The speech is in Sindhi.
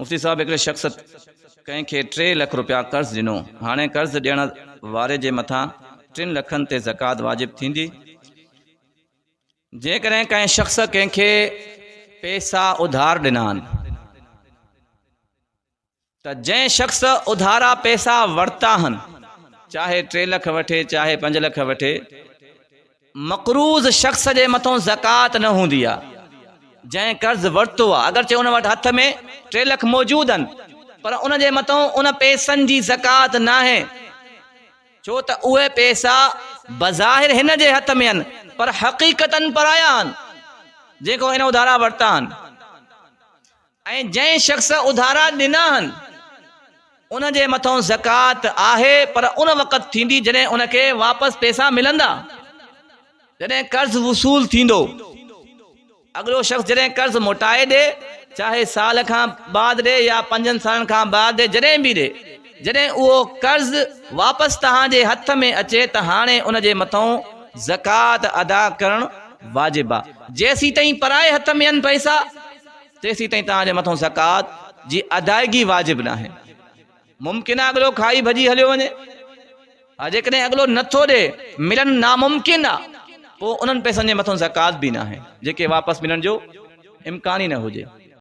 مفتي صاحب هڪڙي شخص ڪنهن کي ٽي لک روپيا قرض ڏنو، هاڻي قرض ڏيڻ واري جي مٿان ٽن لکن تي زڪوات واجب ٿيندي؟ جيڪڏهن ڪنهن شخص ڪنهن کي پيسا اڌار ڏنا آهن ته جنهن شخص اڌارا پيسا ورتا آهن چاهي ٽي لک وٺي چاهي پنج لک وٺي مقروض شخص جي مٿون زڪوات نه هوندي آ، جنهن قرض ورتو آ، اگرچه ان وٽ هٿ ۾ ٽي لک موجود آهن، پر ان جي مٿون ان پئسن جي زڪوات ناهي، ڇو ته اهي پئسا بظاهر هن جي هٿ ۾ آهن، پر حقيقتاً پرايا آهن، جنهن کان هن اڌارا ورتا آهن. ۽ جنهن شخص اڌارا ڏنا آهن ان جي مٿئون زڪوات آهي پر ان وقت ٿيندي جڏهن ان کي واپس پئسا ملندا، جڏهن قرض وصول ٿيندو. اڳلو شخص جڏهن قرض موٽائي ڏي، چاهي سال کان بعد ڏي يا پنجن سالن کان بعد ڏي، جڏهن به ڏي، جڏهن اهو قرض واپس توهان جي هٿ ۾ اچي ته هاڻي ان جي مٿئون زڪوات ادا ڪرڻ واجب آهي. جيسيتائين پرائي هٿ ۾ آهن پئسا، تيسيتائين توهان جي مٿئون زڪوات جي ادائگي واجب ناهي. ممڪن آهي اڳلو کائي ڀڄي هليو وڃي. ها جيڪڏهن اڳلو نه ٿو ڏي، ملڻ ناممڪن آهي، پوء انهن پئسن جي مٿئون زڪوات به ناهي، جيڪي واپس ملڻ جو امڪان ئي نه هجي.